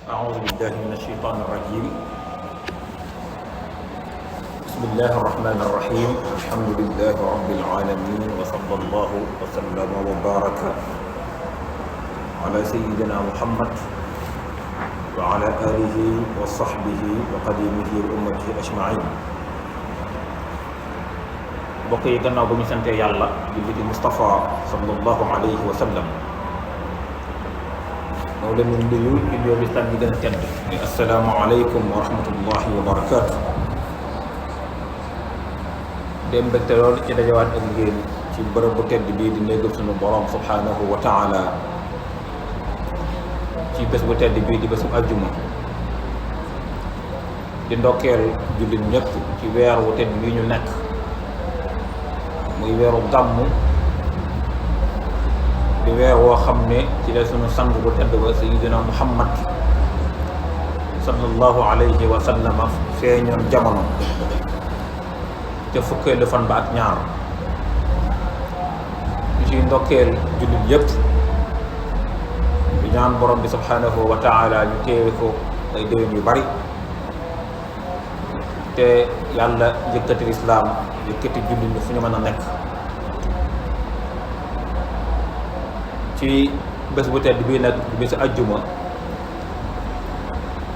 أعوذ بالله من الشيطان الرجيم. بسم الله الرحمن الرحيم. الحمد لله رب العالمين، وصلى الله وسلم وبارك على سيدنا محمد وعلى آله وصحبه وقديمه وأمته أجمعين. mbokk yi gannaaw ba ñu sante yàlla julli ci Mustafa sallallahu alayhi wa sallam, moo leen di nuyu ci nuyoo lislaam bi gën a tedd ni assalaamu aleykum wa rahmatullahi wa barakaatu. dem mbégte lool ci dajawaat ak ngeen ci bërëb bu tedd bii di néegam sunu borom subhanahu wa taala ci bés bu tedd bii di bésu àjjuma, di ndokkeel jullit ñëpp ci weer wu tedd bii ñu nekk muy weeru gàmmu, di weer woo xam ne ci la sunu sang bu tedd ba sayyidina Muhammad sallallahu alayhi wa sallam feeñoon jamono ca fukkeelu fan ba ak ñaar. ñu ciy ndokkeel jullit yëpp di ñaan borom bi subhanahu wa taala ñu teewe ko ay déwén yu bari, te yàlla yëkkati lislaam yëkkati jullit ñi fu ñu mën a nekk. ci bés bu tedd bii nag di bésu àjjuma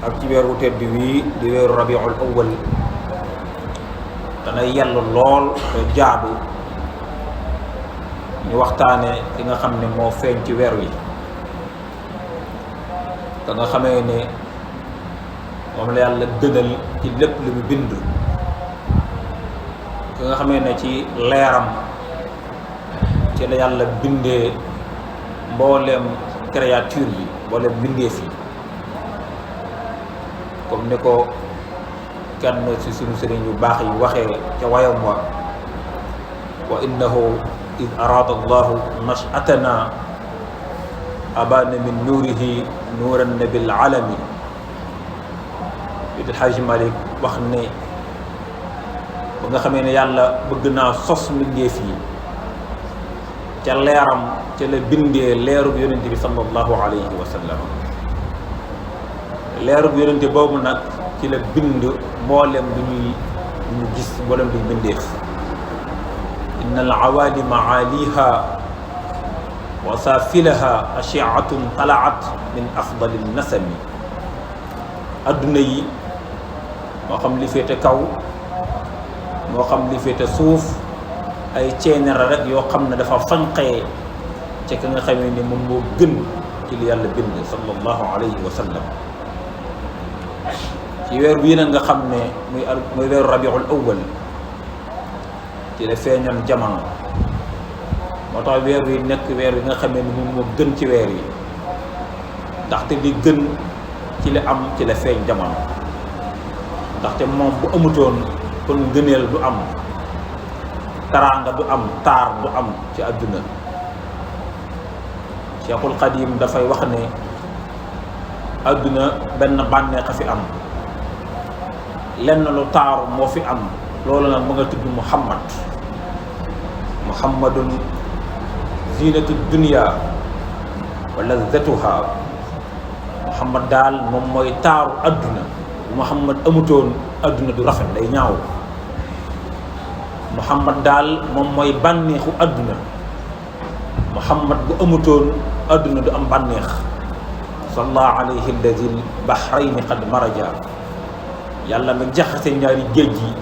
ak ci weer wu tedd wii di weeru rabiul awwal, danay yell lool te jaadu ñu waxtaane ki nga xam ne moo feeñ ci weer wi, ka nga xamee ne moom la yàlla gënal ci lépp lu mu bind, ki nga xamee ne ci leeram ci la yàlla bindee mbooleem créature bi, mbooleem bindeef yi, comme ni ko kenn ci sunu sëriñ yu baax yi waxee ca wayam wa innahu id arada allahu nashatana abana min nuurihi nuuran nabil alami. Seydi Hajji Malik wax ne ba nga xamee ne yàlla bëgg naa sos mbindeef yi, ca leeram ca la bindee leerub yonente bi sallallahu alayhi wa sallam. leerub yonente boobu nag ci la bind mboolem lu ñu gis, mboolem luñ bindeef. inna al awalima aaliha wa saafilaha ashiatun talaat min afdali nasami. adduna yi moo xam li féete kaw moo xam li féete suuf, ay ceenera rek yoo xam ne dafa fanqee ci ka nga xamee ni moom moo gën ci li yàlla bind sallallahu alayhi wa sallam. ci weer bii nag nga xam ne muy weeru rabiul awwal ci la feeñoon jamono, moo tax weer wi nekk weer wi nga xamee ni moom moo gën ci weer yi, ndaxte li gën ci li am ci la feeñ jamono. ndaxte moom bu amutoon kon ngëneel du am, taraanga du am, taar du am ci àdduna. Cheikhul Xadim dafay wax ne àdduna benn bànneex a fi am, lenn lu taaru moo fi am, loolu nag mu nga tudd muhammadun zinatu dunya wa lazzatuha. muhammad daal moom mooy taaru àdduna. muhammad amutoon àdduna du rafet, day ñaaw. muhammad daal moom mooy bànneexu àdduna. muhammad bu amutoon àdduna du am bànneex. salla alayhi alladi bahrayni qad maraja. yàlla mi jaxase ñaari géej yi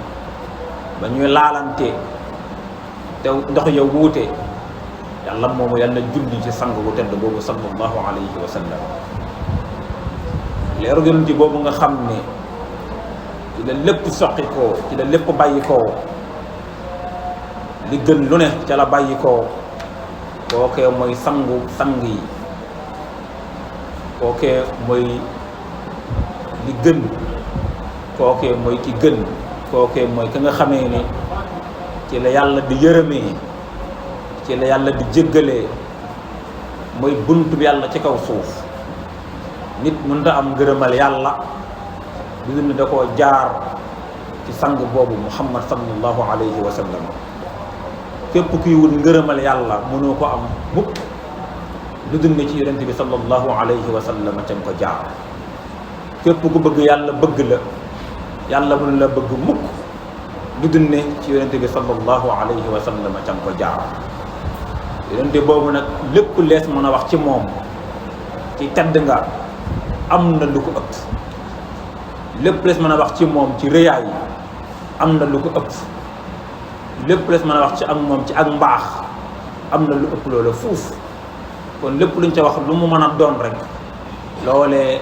ba ñuy laalante te ndox ya wuute, yàlla moomu yàlla julli ci sang bu tedd boobu sallallahu alayhi wa sallam. leeru yonent boobu nga xam ne ci la lépp soqi koo, ci la lépp bàyyi koo, li gën lu ne ca la bàyyi koo, kookee mooy sangu sang yi, kookee mooy li gën, kookee mooy ki gën, kookee mooy ki nga xamee ni ci la yàlla di yërëmee, ci la yàlla di jéggalee, mooy buntu bi yàlla ci kaw suuf. nit mënta am ngërëmal yàlla du ne da koo jaar ci sang boobu muhammad sallallahu alayhi wa sallam. képp kuy wut ngërëmal yàlla mënoo ko am mukk lu dul ne ci yonente bi sallallahu alayhi wa sallam ca nga ko jaar. képp ku bëgg yàlla bëgg la yàlla mënu la bëgg mukk du dunne ci yonente bi sallallahu alayhi wa sallam ca nga ko jaar yonente boobu nag lépp lees mën a wax ci moom ci tedd nga am na lu ko ëpp lépp lees mën a wax ci moom ci rëyaay am na lu ko ëpp lépp lees mën a wax ci ak moom ci ak mbaax am na lu ëpp loola fuuf kon lépp luñ ca wax lu mu mën a doon rek loolee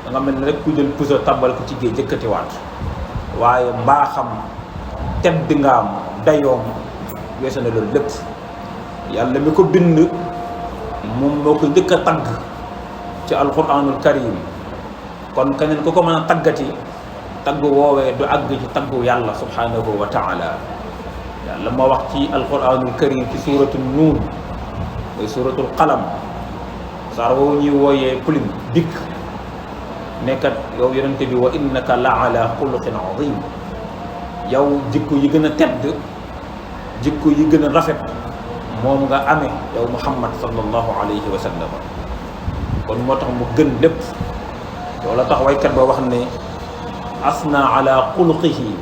da nga mel ne rek ku jël puso tabal ko ci géej jëkkatiwaat waaye mbaaxam tedd ngaam dayoom weesu na loolu lépp yàlla mi ko bind moom moo ko njëkk a tagg ci alquranul karim kon keneen ku ko mën a taggati tagg woowee du àgg ci taggu yàlla subhanahu wa taala yàlla moo wax ci alquranul karim ci suratul nuun mooy suratul qalam saar woowu ñuy wooyee plume dikk nekkat yow yonente bi wa innaka la ala xuluqin azim yow jikko yi gën a tedd jikko yi gën a rafet moom nga amee yow muhammad sallallahu alayhi wa sallam kon moo tax mu gën lépp loolu tax waykat ba wax ne asna ala xuluqihi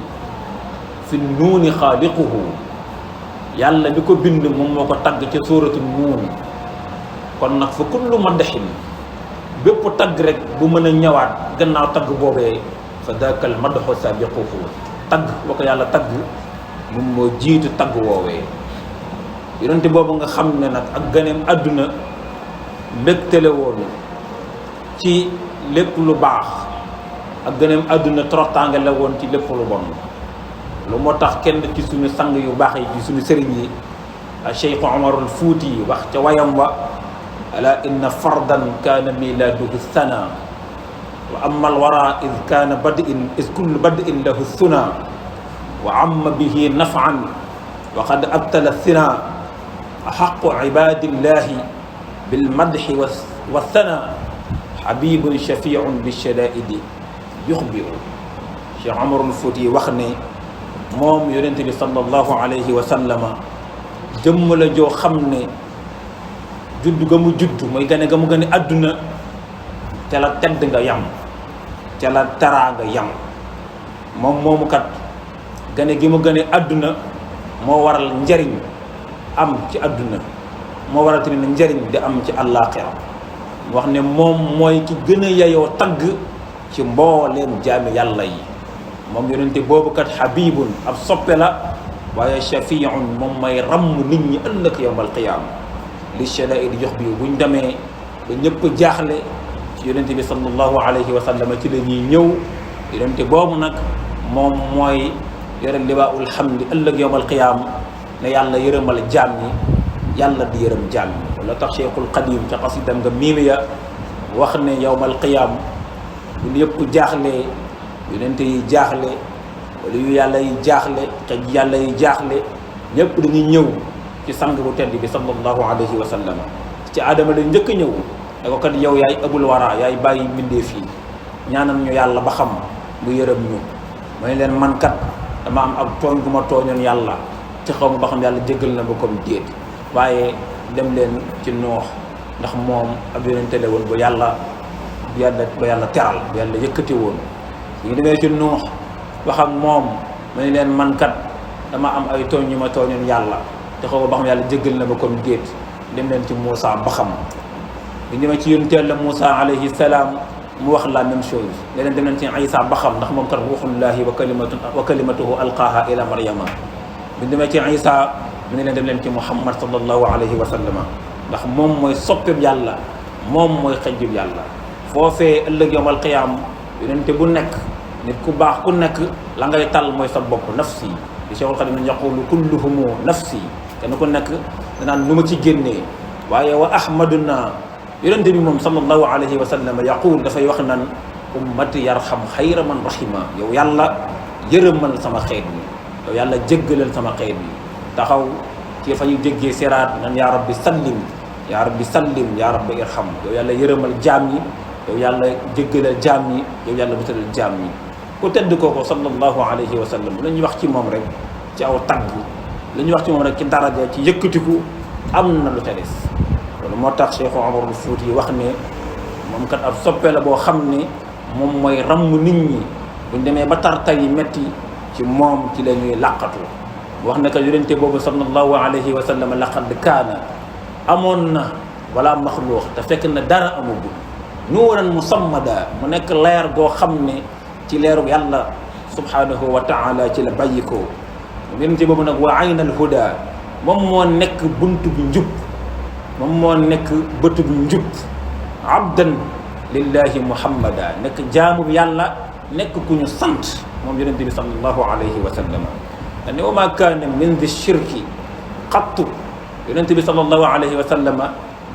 fi nuuni xaaliquhu yàlla bi ko bind moom moo ko tagg ca suuratu nuun kon nag fa kullu maddaxin bépp tagg rek bu mën a ñëwaat gannaaw tagg boobee fa daakal maddaxu saabiquhu tagg boo ko yàlla tagg moom moo jiitu tagg woowee yonente boobu nga xam ne nag ak ganeem àdduna mbégtele woon ci lépp lu baax ak ganeem àdduna toroxtaange la woon ci lépp lu bon lu moo tax kenn ci suñu sang yu baax yi ci suñu sëriñ yi Cheikh Omarul Fuuti yi wax ca wayam wa ala inna fardan kaana miladuhu sana wa amma alwara id kaana badin is kullu badin lahu suna wa amma bihi nafan wa qad abtala sina axaqu ibadillahi bilmadxi wasana xabibun shafiun bishadaidi yuxbiru Cheikh Omarul Fuuti yi wax ne moom yonent bi sallallahu alayhi wa sallama jëmm la joo xam ne judd ga mu judd mooy gane ga mu gane àdduna ca la tedd nga yam ca la taraa nga yam moom moomu kat gane gi mu gane àdduna moo waral njariñ am ci àdduna moo waral tamit njariñ di am ci àllaaxira mu wax ne moom mooy ki gën a yayoo tagg ci mbooleem jaami yàlla yi moom yonente boobu kat xabibun ab soppe la waaye shafiun moom may ramm nit ñi ëllëg yowmal qiyaama li shadaidi jox bi buñ demee ba ñëpp jaaxle ci yonente bi sallallahu alayhi wa sallam ci la ñuy ñëw yonente boobu nag moom mooy yore liwaa'ul hamdi ëllëg yowmal qiyaama ne yàlla yërëmal jaam ñi yàlla di yërëm jaam ñi wala tax cheikhul qadim ca qasidam nga miimiya wax ne yowmal qiyaama bu yëpp jaaxlee yonente yi jaaxle wala yu yàlla yi jaaxle xej yàlla yi jaaxle ñëpp dañuy ñëw ci sang bu tedd bi sallallahu alayhi wa sallam ci aadama la njëkk a ñëw ne ko kat yow yaay abul wara yaay bàyyi mbindee fii ñaanal ñu yàlla ba xam mu yërëm ñu mooy leen man kat dama am ak tooñ gu ma tooñoon yàlla ci xaw ma ba xam yàlla jéggal na ba comme déet waaye dem leen ci noox ndax moom ab yonente la woon ba yàlla teral ba yàlla yëkkati woon bu ñu demee ci nuux wax ak moom ma ne leen man kat dama am ay tooñ yu ma tooñoon yàlla te xaw ma ba xam yàlla jéggal na ba comme déet dem leen ci Moussa ba xam bu ñu demee ci yonent Yàlla Moussa alayhi salaam mu wax la même chose ne leen dem leen ci Isa ba xam ndax moom kat ruuxullaahi wa kalimatuhu alqaaha ila Maryama bu ñu demee ci Isa mu ne leen dem leen ci Muhammad sallallahu alayhi wa sallama ndax moom mooy soppeeb yàlla moom mooy xejjub yàlla foofee ëllëg yawmal qiyaam yonente bu nekk nit ku baax ku nekk la ngay tal mooy sa bopp nafsi di Cheikhul Xadim yaqulu kulluhumu nafsi kenn ku nekk danaan lu ma ci génnee waaye wa ahmaduna yonente bi moom sallallahu alayhi wa sallam yaqul dafay wax naan ummati yarham xayra man rahima yow yàlla yërëmal sama xeet bi yow yàlla jéggalal sama xeet bi taxaw ci fa ñu jéggee siraat nan yaa rabbi sallim yaa rabbi sallim yaa rabbi irham yow yàlla yërëmal jaam yi yow yàlla jéggalal jaam yi yow yàlla butalal jaam yi ku tedd kooko sallallahu alayhi wa sallam la ñuy wax ci moom rek ci aw tagg la ñuy wax ci moom rek ci daraja ci yëkkatiku am na lu ca des loolu moo tax Cheikh Omarul Fuuti wax ne moom kat ab soppe la boo xam ne moom mooy ramm nit ñi buñ demee ba tartar yi metti ci moom ci la ñuy làqatu wax na ko yonente boobu sallallahu alayhi wa sallam laqad kaana amoon na wala maxluux te fekk na dara amagul nuuran musammada mu nekk leer goo xam ne ci leeru yàlla subhanahu wa taala ci la bàyyi ko yonente boobu nag wa aynal huda moom moo nekk buntu bi njub moom moo nekk bëtu bi njub abdan lillahi muhammada nekk jaamu yàlla nekk ku ñu sant moom yonente bi sallallahu alayhi wa sallam dane wa ma kaana min di shirki xattu yonente bi sallallahu alayhi wa sallam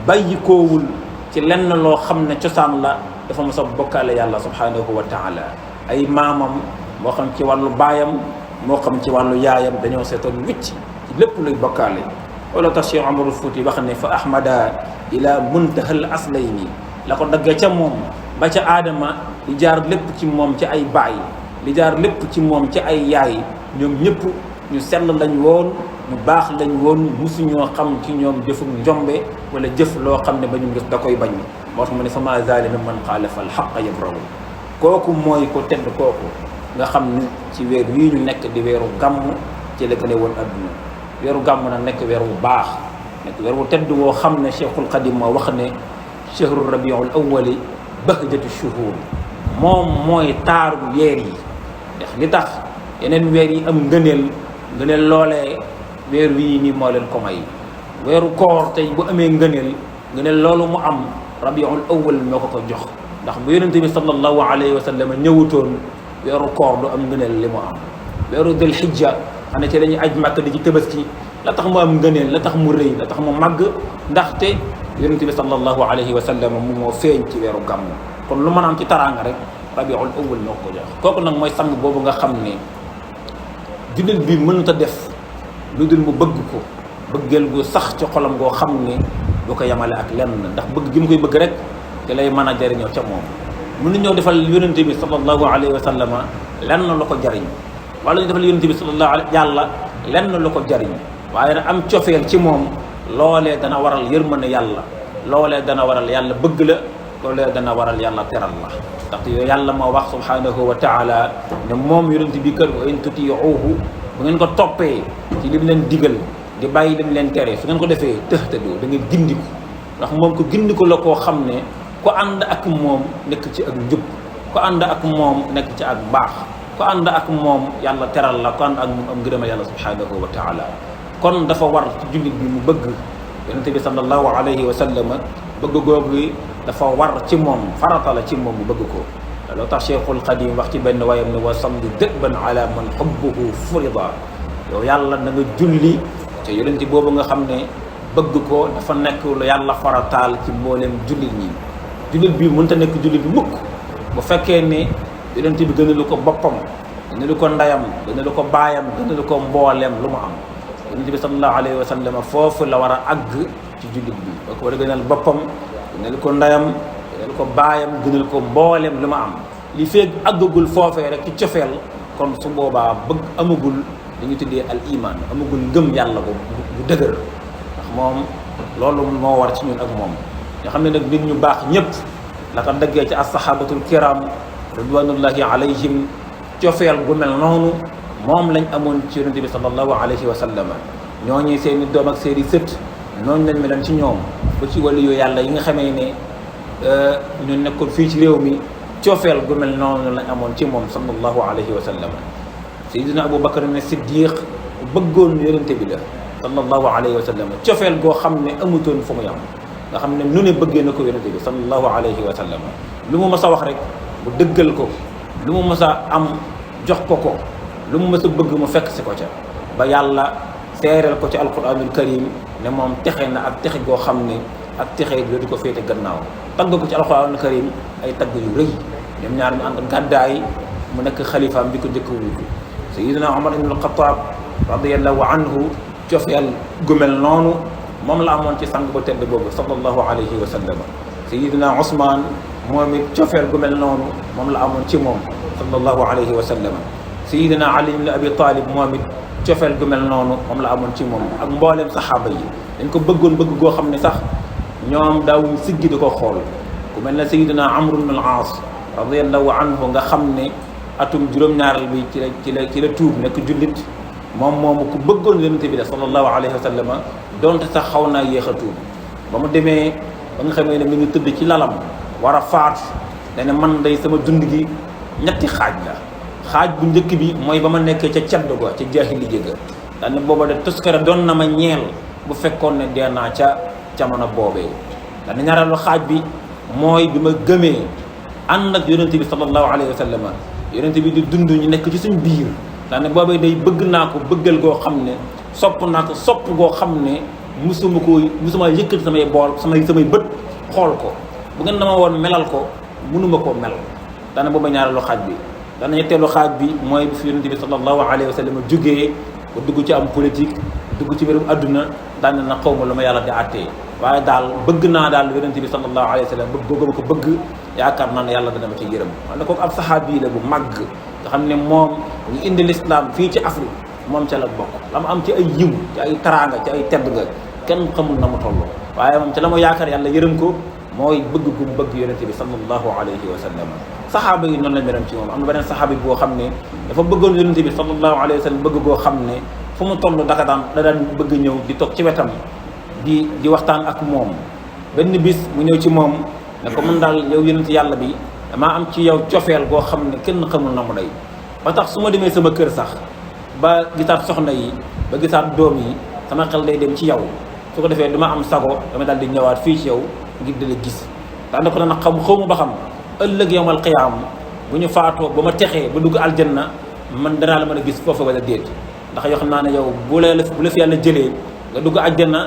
bàyyi koowul ci lenn loo xam ne cosaan la dafa mos a bokkaale yàlla subhanahu wa taala ay maamam moo xam ci wàllu baayam moo xam ci wàllu yaayam dañoo seetoon wicc ci lépp luy bokkaale wala tax Cheikh Omarul Fouti wax ne fa ahmada ila muntahal aslayni la ko daggee ca moom ba ca aadama li jaar lépp ci moom ci ay baay li jaar lépp ci moom ci ay yaay ñoom ñëpp ñu sell lañ woon ñu baax lañ woon musuñoo xam ci ñoom jëfum njombe wala jëf loo xam ne ba ñu gis da koy bañ moo tax mu ne fa ma zalima man xaalafa al xaqa yabrahu kooku mooy ko tedd kooku nga xam ne ci weer wii ñu nekk di weeru gàmm ci la gën a woon adduna weeru gàmm na nekk weer wu baax nekk weer wu tedd woo xam ne Cheikhul Xadim moo wax ne chahru rabiul awwali bahjatu shuhur moom mooy taaru weer yi ndax li tax yeneen weer yi am ngëneel loolee weer wii nii moo leen ko may weeru koor tey bu amee ngëneel loolu mu am rabiul awwal moo ko jox ndax bu yonente bi sallallahu alayhi wa sallam ñëwutoon weeru koor du am ngëneel li mu am weeru dul hijja xam ne ci dañuy aj Makka di ci Tabaski la tax mu am ngëneel la tax mu rëy la tax mu màgg ndaxte yonente bi sallallahu alayhi wa sallam mu moo feeñ ci weeru gàmm kon lu mën a am ci taraanga rek rabiul awwal moo ko jox kooku nag mooy sang boobu nga xam ne jullit bi mënut a def lu dul mu bëgg ko bëggeel gu sax ci xolam goo xam ne du ko yemale ak lenn ndax bëgg gi mu koy bëgg rek te lay mën a jariñoo ca moom mënu ñëw defal yonente bi sallallahu alayhi wa sallam lenn lu ko jariñ wala ñu defal yonente bi sallallahu alayhi yàlla lenn lu ko jariñ waaye nag am cofeel ci moom loolee dana waral yërmande yàlla loolee dana waral yàlla bëgg la loolee dana waral yàlla teral la ndaxte yooyu yàlla moo wax subhanahu wa taala ne moom yonente bi kër wa in tutiuhu bu ngeen ko toppee ci li mu leen digal di bàyyi li mu leen tere su ngeen ko defee tëxtadoo da ngeen gindiku ndax moom ko gindiku la koo xam ne ku ànd ak moom nekk ci ak njub ku ànd ak moom nekk ci ak baax ku ànd ak moom yàlla teral la ku ànd ak moom am ngërëma yàlla subhanahu wa taala kon dafa war ci jullit bi mu bëgg yonente bi sallallahu alayhi wa sallam bëgg googu dafa war ci moom farata la ci moom mu bëgg ko loo tax Cheikhul Xadim wax ci benn wayam ne wa salli dëban ala man xubbuhu furida yow yàlla na nga julli te yonente boobu nga xam ne bëgg ko dafa nekk lu yàlla farataal ci mboolem jullit ñi jullit bi mënta nekk jullit bi mukk bu fekkee ne yonente bi gënalu ko boppam gënalu ko ndeyam gënalu ko baayam gënalu ko mbooleem lu mu am yonente bi sallallahu alayhi wa sallam foofu la war a àgg ci jullit bi boo ko war a gënal boppam gënal ko ndeyam gënal ko baayam gënal ko mbooleem lu ma am li feeg àggagul foofee rek ci cofeel kon su boobaa bëgg amagul dañu tuddee al iman amagul ngëm yàlla bu dëgër ndax moom loolu moo war ci ñun ak moom nga xam ne nag nit ñu baax ñëpp la ko daggee ci as-sahabatul kiram ridwanullahi alayhim cofeel gu mel noonu moom lañ amoon ci yonente bi sallallahu alayhi wa sallam ñooñu seeni doom ak seeni sët noonu lañ meloon ci ñoom ba ci wàllu yooyu yàlla yi nga xamee ne ñu nekkoon fii ci réew mi cofeel gu mel noonu lañ amoon ci moom sallallahu alayhi wa sallam Seydina Abu Bakar ne Siddiq bëggoon yonente bi la sallallahu alayhi wa sallam cofeel goo xam ne amutoon fu mu yam nga xam ne nu ne bëggee na ko yonente bi sallallahu alayhi wa sallam lu mu mës a wax rek mu dëggal ko lu mu mës a am jox ko lu mu mës a bëgg mu fekk si ko ca ba yàlla seereel ko ci alquranul karim ne moom texe na ak texe goo xam ne ak texe du ko féete gannaaw tagg ko ci alquranul karim ay tagg yu rëy ñoom ñaar ñu ànd gàddaay mu nekk xalifaam bi ko njëkk a wuutu Sayyidina Umar ibn al-Khattab radiyallahu anhu cofeel gu mel noonu moom la amoon ci sang bu tedd boobu sallallahu alayhi wa sallam Sayyidina Ousmane moom it cofeel gu mel noonu moom la amoon ci moom sallallahu alayhi wa sallam Sayyidina Ali ibn Abi Talib moom it cofeel gu mel noonu moom la amoon ci moom ak mbooleem saxaaba yi dañ ko bëggoon bëgg goo xam ne sax ñoom daawuñ siggi di ko xool ku mel ne Sayyidina Amr ibn al-As radiyallahu anhu nga xam ne atum juróom-ñaaral bi ci la tuub nekk jullit moom moomu ku bëggoon yonent bi la sallallahu alayhi wa sallam donte sax xaw naa yéex a tuub ba mu demee ba nga xamee ne mi ngi tëdd ci lalam war a faat dane man day sama dund gi ñetti xaaj la xaaj bu njëkk bi mooy ba ma nekkee ca caddu ga ca jaahiliya ga daane booba de toskare doon na ma ñeel bu fekkoon ne dee naa ca jamono boobee daane ñaareelu xaaj bi mooy bi ma gëmee ànd ak yonent bi sallallahu alayhi wa sallam yonent bi di dund ñu nekk ci suñ biir daane boobee day bëgg naa ko bëggal goo xam ne sopp naa ko sopp goo xam ne musuma yëkkati samay bët xool ko bu ngeen dama woon melal ko mënuma koo mel daane booba ñaareelu xaaj bi daane ñetteelu xaaj bi mooy bi fi yonent bi sallallahu alayhi wa sallam jógee ba dugg ci am politique dugg ci mbirum adduna daane na xaw ma lu ma yàlla di àttee waaye daal bëgg naa daal yonent bi sallallahu alayhi wa sallam bëgg googu ma ko bëgg yaakaar naa ne yàlla dana ma ci yërëm wala kooku ab saxaabi la bu màgg nga xam ne moom ñu indi l'islam fii ci Afrique moom ca la bokk la mu am ci ay yiw ci ay taraanga ci ay tedd nga kenn xamul na mu toll waaye moom ca la ma yaakaar yàlla yërëm ko mooy bëgg gu mu bëgg yonent bi sallallahu alayhi wa sallam saxaaba yi noonu la meloon ci moom am na beneen saxaabi boo xam ne dafa bëggoon yonent bi sallallahu alayhi wa sallam bëgg goo xam ne fu mu toll da daan bëgg ñëw di toog ci wetam di waxtaan ak moom benn bis mu ñëw ci moom ne ko mën daal yow yonent yàlla bi damaa am ci yow cofeel goo xam ne kenn xamul na mu day ba tax su ma demee sama kër sax ba gisaat soxna yi ba gisaat doom yi sama xel day dem ci yow su ko defee duma am sago dama daal di ñëwaat fii ci yow ngir di la gis daanaka ko nag xaw ma ba xam ëllëg yawmal qiyaam bu ñu faatoo ba ma texee ba dugg aljanna man danaa la mën a gis foofu wala déet ndax yoo xam naa ne yow bu la fi yàlla jëlee nga dugg aljanna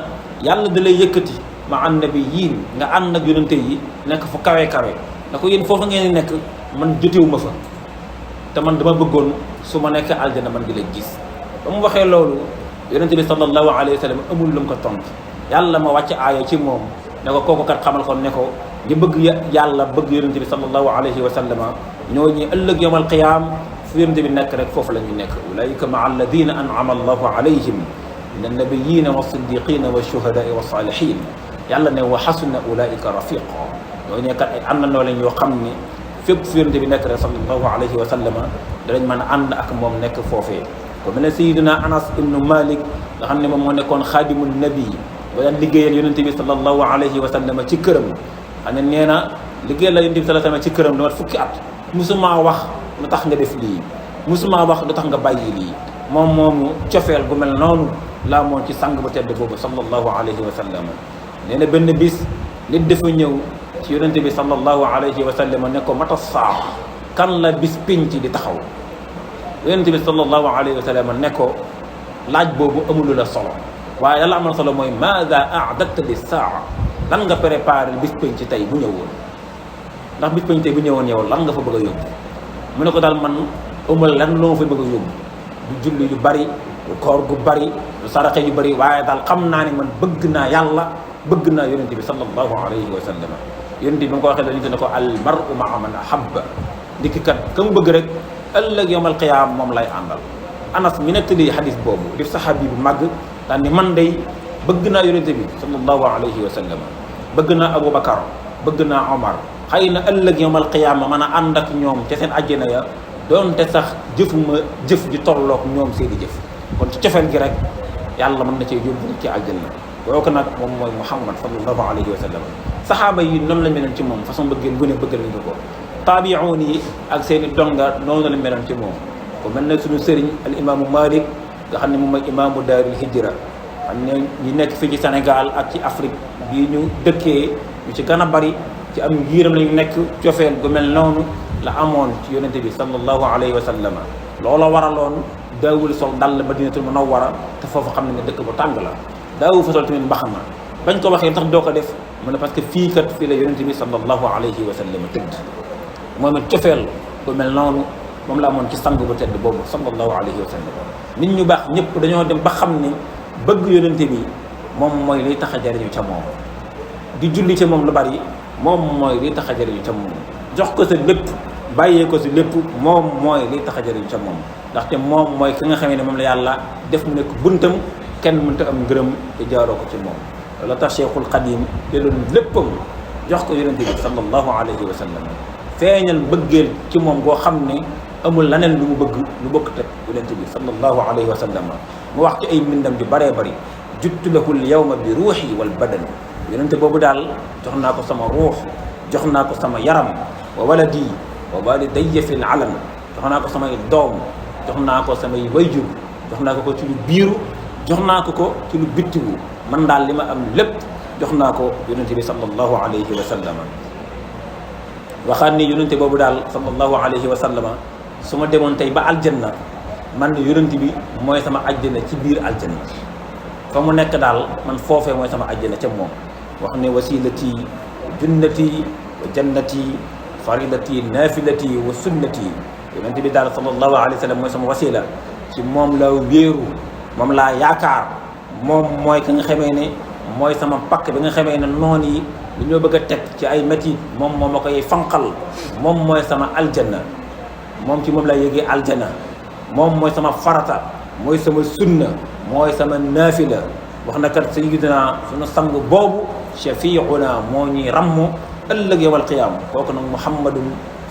yàlla da lay yëkkati ma annabiyyiin nga ànd ak yonente yi nekk fu kawe da ko yéen foofu ngeen nekk man jotewu ma fa te man dama bëggoon su ma nekk aljanna man di la gis ba mu waxee loolu yonente bi sallallahu alayhi wa sallam amul lu mu ko tontu yàlla ma wàcc aaya ci moom ne ko kooku kat xamal ko ne ko di bëgg yàlla bëgg yonente bi sallallahu alayhi wa sallama ñoo ñi ëllëg yawmal qiyaam fu yonente bi nekk rek foofu la ñu nekk ulaika maa alladina an'ama allahu alayhim min annabiyina wa siddiqina wa shuhadaai wa salihin yàlla ne wa xasuna ulaika rafiqa ñoo ñee kat ay àndandoo lañ yoo xam ne fépp fu yonente bi nekk rek sallallahu alayhi wa sallama danañ mën a ànd ak moom nekk foofee ko mel ne sayiduna anas ibnu malik nga xam ne moom moo nekkoon xaadimu nabi ba daan liggéeyal yonente bi sallallahu alayhi wa sallama ci këram xam ne nee na liggéeyal la yonente bi sallallahu alayhi wa sallama ci këram dama fukki at musuma wax lu tax nga def lii musuma wax lu tax nga bàyyi lii moom moomu cofeel gu mel noonu laa moon ci sang ba tedd boobu sallallahu alayhi wa sallam nee na benn bis nit dafa ñëw ci yonente bi sallallahu alayhi wa sallam ne ko mata saa kan la bis pinc di taxaw yonente bi sallallahu alayhi wa sallam ne ko laaj boobu amulu la solo waaye la amal solo mooy maada a'dadta li saa lan nga préparé bis pinc tey bu ñëwoon ndax bis pinc tey bu ñëwoon yow lan nga fa bëgg a yóbbu mu ne ko daal man amul lan loo fa bëgg a yóbbu du julli yu bari du koor gu bari du saraxe yu bari waaye daal xam naa ne man bëgg naa yàlla bëgg naa yonente bi sallallahu alayhi wa sallam yonente bi nga ko waxee dañu ne ko al mar'u ma'a man ahabba ndikki kat ka mu bëgg rek ëllëg yawmal qiyaam moom lay àndal anas mi nettali xadis boobu di saxaabi bu màgg daal ni man day bëgg naa yonente bi sallallahu alayhi wa sallam bëgg naa Aboubacar bëgg naa Omar xëy na ëllëg yawmal qiyaama mën a ànd ak ñoom ca seen àjjana ya doonte sax jëfuma jëf ji tolloog ñoom seeni jëf kon ci cofeel gi rek yàlla mën na cee yóbbu ci aljanna kooku nag moom mooy Muhammad sallallahu alayhi wa sallam saxaaba yi noonu lañ meloon ci moom façon bëggeel gu ne bëggal nañ ko taabi'uun yi ak seen i donga noonu lañ meloon ci moom ko mel na suñu sëriñ al imaamu Malik nga xam ne moom mooy imaamu daaril hijra xam ne ñi nekk fii ci Sénégal ak ci Afrique bii ñu dëkkee ñu ci gën a bari ci am ngiiram lañu nekk cofeel gu mel noonu la amoon ci yonente bi sallallahu alayhi wa sallam loola waraloon daawul sol dal madinatul munawwara te foofu xam ne ne dëkk bu tàng la daawu fa sol tamit mbaxana bañ ko waxee tax doo ko def mu ne parce que fii kat fii la yonente bi sallallahu alayhi wa sallam tëdd moom it cofeel gu mel noonu moom la amoon ci sang bu tedd boobu sallallahu alayhi wa sallam nit ñu baax ñëpp dañoo dem ba xam ne bëgg yonente bi moom mooy liy tax a jariñu ca moom di julli ca moom lu bari moom mooy liy tax a jariñu ca moom jox ko sa lépp bàyyee ko si lépp moom mooy liy tax a jariñu ca moom ndaxte moom mooy ki nga xamee ne moom la yàlla def mu nekk buntam kenn mënta am ngërëm te jaaroo ko ci moom loolu tax Cheikhul Xadim jëloon léppam jox ko yonente bi sallallahu alayhi wa sallam feeñal mbëggeel ci moom goo xam ne amul leneen lu mu bëgg lu bokk teg yonent bi sallallahu alayhi wa sallam. mu wax ci ay mbindam ju baree bari juttu lahu l yawma bi ruuxi wal badan yonent boobu daal jox naa ko sama ruux jox naa ko sama yaram wa waladi wa walidayya fil alam jox naa ko samay doom jox naa ko samay wayjur jox naa ko ci lu biiru jox naa ko ci lu bittiwu man daal li ma am lépp jox naa ko yonente bi sallallahu alayhi wa sallam. waxaat ni yonente boobu daal sallallahu alayhi wa sallam su ma demoon tey ba aljanna man yonente bi mooy sama ajjana ci biir aljanna fa mu nekk daal man foofee mooy sama ajjana ca moom. wax ne wasilati junnati wa jannati faridati nafilati wa sunnati yonente bi daal sallallahu alayhi wa sallam mooy sama wasila ci moom la wéeru moom laa yaakaar moom mooy ki nga xamee ne mooy sama pakk bi nga xamee ne noon yi lu ñoo bëgg a teg ci ay métit moom moo ma koy fanqal moom mooy sama aljanna moom ci moom laa yéegee aljanna moom mooy sama farata mooy sama sunna mooy sama naafila. wax na kat sayyidina sunu sang boobu shafiuna moo ñuy ramm ëllëg yawmal qiyaama kooku nag muhammadun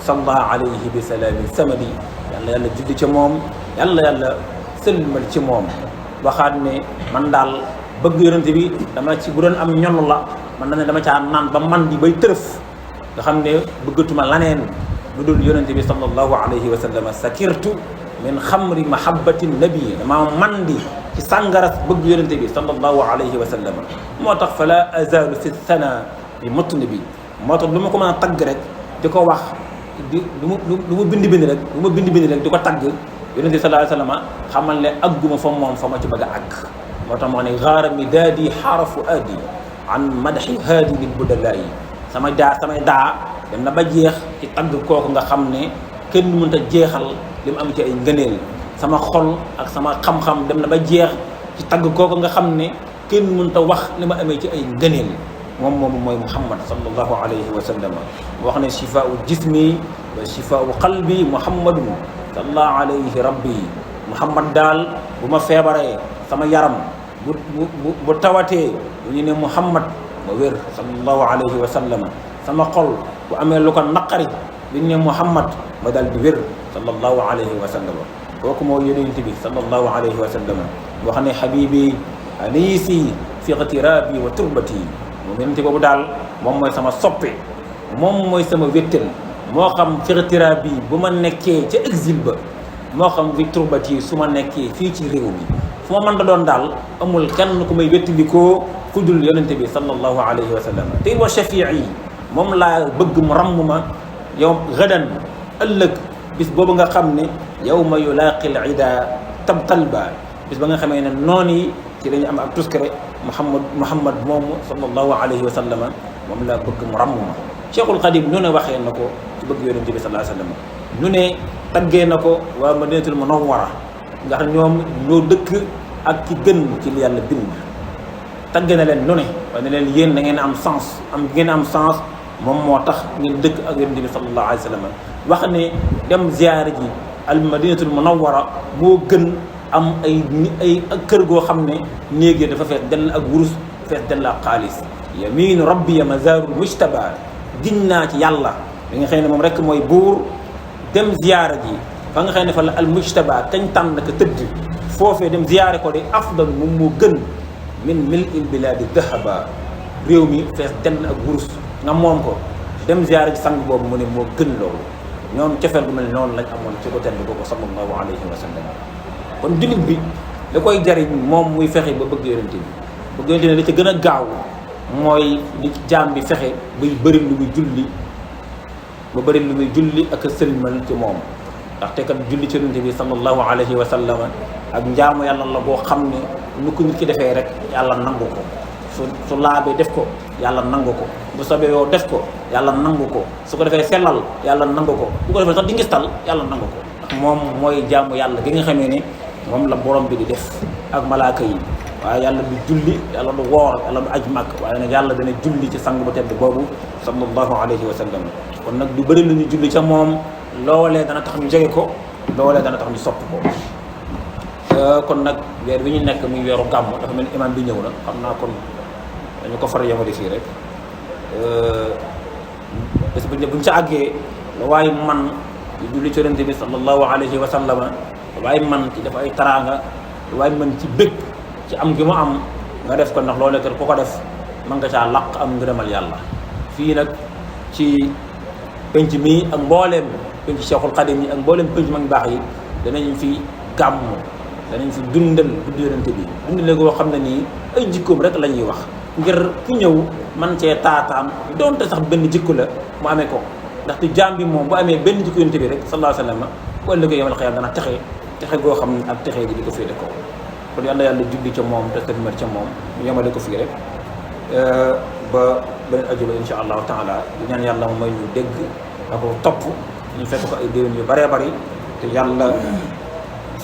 sallallahu alayhi bi salaami samadi yàlla julli ci moom yàlla sëlmal ci moom. waxaat ne man daal bëgg yonente bi dama ci bu doon am ñol la man na ne dama caa naan ba man di bay tërëf nga xam ne bëggatuma laneen lu dul yonente bi sallallahu alayhi wa sallam. sakirtu min xamri mahabbati nabi dama man di ci sàngaras bëgg yonente bi sallallahu alayhi wa sallam. moo tax fala azalu fi sana bi mutni bi moo tax lu ma ko mën a tagg rek di ko wax lu mu bind rek di ko tagg yonente bi sallallahu alayhi wa sallam xamal ne agguma fa moom fa ma ci bëgg a àgg. moo tax moo ne gaara mi daadi xarafu aadi an madaxi haadi lil budalaayi samay daa dem na ba jeex ci tagg kooku nga xam ne kenn mënut a jeexal li mu am ci ay ngëneel. sama xol ak sama xam-xam dem na ba jeex ci tagg kooku nga xam ne kenn mënut a wax li ma amee ci ay ngëneel. moom mooy muhammad sallallahu alayhi wa sallam. wax ne shifaau jismi wa shifaau qalbi muhammadun sallallahu alayhi rabbi muhammad daal bu ma feebaree sama yaram bu tawatee bu ñu ne muhammad ma wér sallallahu alayhi wa sallam. sama xol bu amee lu ko naqari bu ñu ne muhammad ma daal di wér sallallahu alayhi wa sallam. kooku moo yonent bi sallallahu alayhi wa sallam. wax ne habibi anisi fi iqtirabi wa turbati moom yonent boobu daal moom mooy sama soppe moom mooy sama wéttal moo xam fi iqtirabi bu ma nekkee ca exil ba moo xam fi turbati su ma nekkee fii ci réew mi fu ma mën da doon daal amul kenn ku may wéttalikoo ku dul yonente bi sallallahu alayhi wa sallam. tey wa shafii moom laa bëgg mu ramm ma yow gadan ëllëg bis boobu nga xam ne yawma yulaaqil ida tabtalba bis ba nga xamee ne noon yi ci dañu am ak tuskare muhammad moomu sallallahu alayhi wa sallam moom laa bëgg mu ramm ma. Cheikhul Xadim nu ne waxee na ko ci bëgg yonente bi sallallahu alayhi wa sallam nu ne taggee na ko waa Madinatul Munawwara ndax ñoom ñoo dëkk ak ki gën ci li yàlla bind. tagge na leen nu ne waaye ne leen yéen da ngeen am sens moom moo tax ngeen dëkk ak yonente bi sallallahu alayhi wa sallam. wax ne dem ziyaara ji al Madinatul Munawwara moo gën am ay kër goo xam ne néeg yi dafa fees dell ak wurus fees dell ak xaalis. yaminu rabbi mazarul mujtaba giñ naa ci yàlla li nga xëy ne moom rek mooy buur dem ziyaara ji fa nga xëy ne fa la al mujtaba kañ tànn ka tëdd foofee dem ziyaare ko de afdal moom moo gën min mil il biladi dahaba réew mi fees dell ak wurus nga moom ko dem ziyaara ji sang boobu mu ne moo gën loolu. ñoom cofeel gu mel noonu lañ amoon ci ko tedd boobu sallallahu alayhi wa sallam. kon jullit bi li koy jariñ moom muy fexe ba bëgg yonente bi bëgg yonente bi li ci gën a gaaw mooy li jaam bi fexe bay bëri lu muy julli ak sëlmal ci moom. ndaxte kat julli ci yonente bi sallallahu alayhi wa sallam ak njaamu yàlla la boo xam ne lu ko nit ki defee rek yàlla nangu ko su laabee def ko yàlla nangu ko bu sobee yow def ko yàlla nangu ko su ko defee sellal yàlla nangu ko bu ko defee sax di ngistal yàlla nangu ko. ndax moom mooy jaamu yàlla gi nga xamee ne moom la borom bi di def ak malaaka yi. waaye yàlla du julli yàlla du woor yàlla du aj màkk waaye nag yàlla dana julli ci sang bu tedd boobu sallallahu alayhi wa sallam. kon nag du bëri lu ñu julli ca moom loolee dana tax ñu jege ko loolee dana tax ñu sopp ko. kon nag weer bi ñu nekk muy weeru gàmm dafa mel ni imaam bi ñëw na xam naa kon dañu ko far yemale fii rek bés buñ ca àggee lu waay man ci julli ci Yonent bi sallallahu alayhi wa sallama lu waay man ci def ay taraanga lu waay man ci bëgg ci am gi mu am nga def ko ndax loolee kat ku ko def mën nga caa laq am ngërëmal yàlla. fii nag ci penc mi ak mbooleem penc Cheikhul Khadim yi ak mbooleem penc mag baax yi danañ fi gàmm danañ fi dundal guddi Yonent bi dundale goo xam ne nii ay jikkoom rek la ñuy wax ngir ku ñëw man cee taataan donte sax benn jikko la mu amee ko ndaxte jaam bi moom bu amee benn jikko Yonent bi rek sallallahu alayhi wa sallam bu ëllëgee yomal xiyaam dana texe goo xam ne ak texe gi di ko féete kaw kon yàlla julli ca moom te sëlmal ca moom ñu yemale ko fii rek ba beneen ajuma insha allahu taala di ñaan yàlla mu may ñu dégg ak topp ñu fekk ko ay déwén yu bëree bëri te yàlla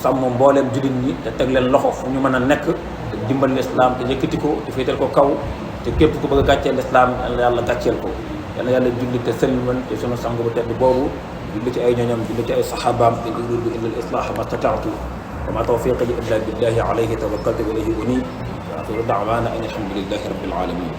sàmm mbooleem jullit ñi te teg leen loxo fu ñu mën a nekk te dimbal lislaam te yëkkati ko te féetal ko kaw te képp ku bëgg a gàcceel lislaam yàlla gàcceel ko yàlla julli te sëlmal te sunu sang bu tedd boobu julli ci ay ñoñam julli ci ay saxaabaam in uriidu illa al-islaaha ma stata'tu wa ma tawfiqi illa billahi alayhi tawakkaltu wa ilayhi unib wa axiru da'waana an alhamdulillahi rabbil alamin